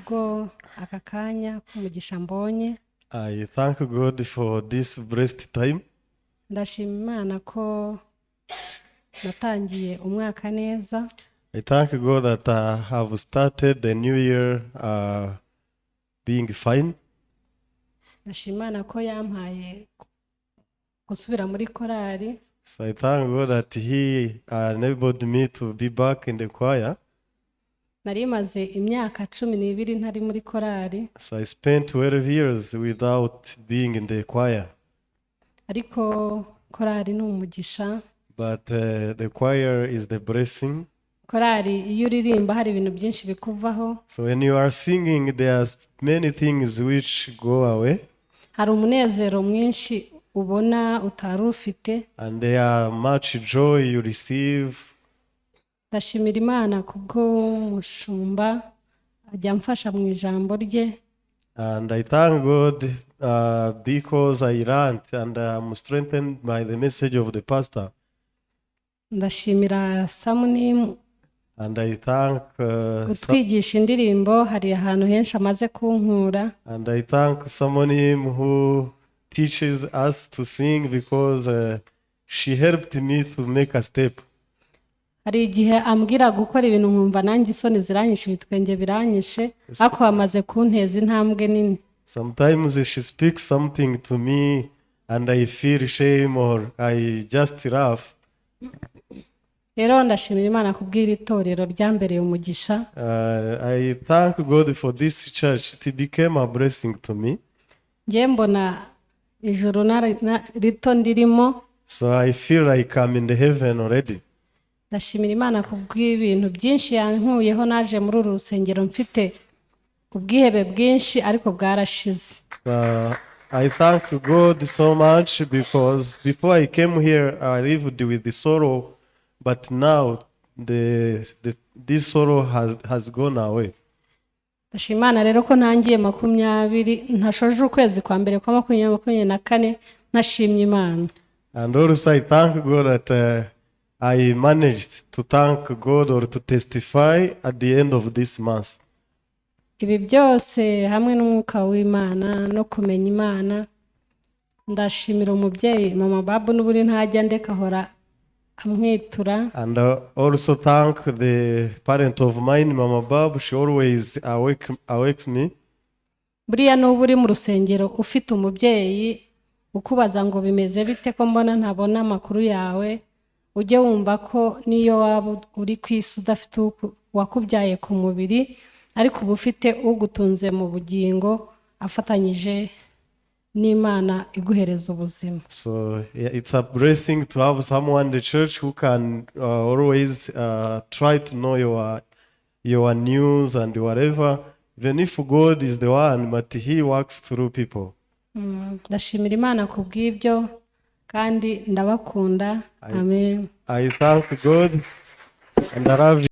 Kubwo aka kanya k'umugisha mbonye. I thank God for this blessed time. Ndashima Imana ko natangiye umwaka neza. I thank God that I have started the new year being fine. Ndashima Imana ko yampaye gusubira muri korali. So I thank God that He enabled me to be back in the choir. Nari maze imyaka 12 ntari muri korali. So I spent 12 years without being in the choir. Ariko korali ni umugisha. But the choir is the blessing. Korali iyo uririmba hari ibintu byinshi bikuvaho. So when you are singing, there's many things which go away, Hari umunezero mwinshi ubona utari ufite. And there are much joy you receive. Ndashimira Imana kubw'umushumba ajya amfasha mu ijambo rye. And I thank God because I learned and I'm strengthened by the message of the pastor. Ndashimira Samunimu And I thank utwigisha indirimbo, hari ahantu henshi amaze kunkura. And I thank someone who teaches us to sing because she helped me to make a step. Hari igihe ambwira gukora ibintu nkumva nanjye isoni ziranyishe, ibitwenge biranyishe, ariko bamaze kunteza intambwe nini. Sometimes she speaks something to me and I feel shame or I just laugh. Rero ndashimira Imana kubw'iri torero ryambereye umugisha. I thank God for this church. It became a blessing to me. Njye mbona ijuru rito ndirimo. So I feel like I'm in the heaven already. Ndashimira Imana kubw'ibintu byinshi yankuyeho. Naje muri uru rusengero mfite ubwihebe bwinshi ariko bwarashize. I thank God so much because before I came here, I lived with the sorrow, but now this sorrow has gone away. Ndashima Imana rero ko ntangiye 20 ntashoje ukwezi kwa mbere kwa 2024 ntashimye Imana. And also, I thank God that I managed to thank God or to testify at the end of this month. Ibi byose hamwe n'umwuka w'Imana no kumenya Imana, ndashimira umubyeyi mama Babu n'ubundi ntajya ndeka, ahora amwitura. And also thank the parent of mine, Mama Bob. She always awakes me. Buriya nuba uri mu rusengero ufite umubyeyi ukubaza ngo bimeze bite, ko mbona ntabona amakuru yawe, ujye wumva ko n'iyo waba uri ku isi udafite uwakubyaye ku mubiri, ariko uba ufite ugutunze mu bugingo afatanyije n'Imana iguhereza ubuzima. So yeah, it's a blessing to have someone in the church who can always try to know your news and whatever. Even if God is the one, but He works through people. Ndashimira Imana ku bw'ibyo kandi ndabakunda, amen. I thank God and I love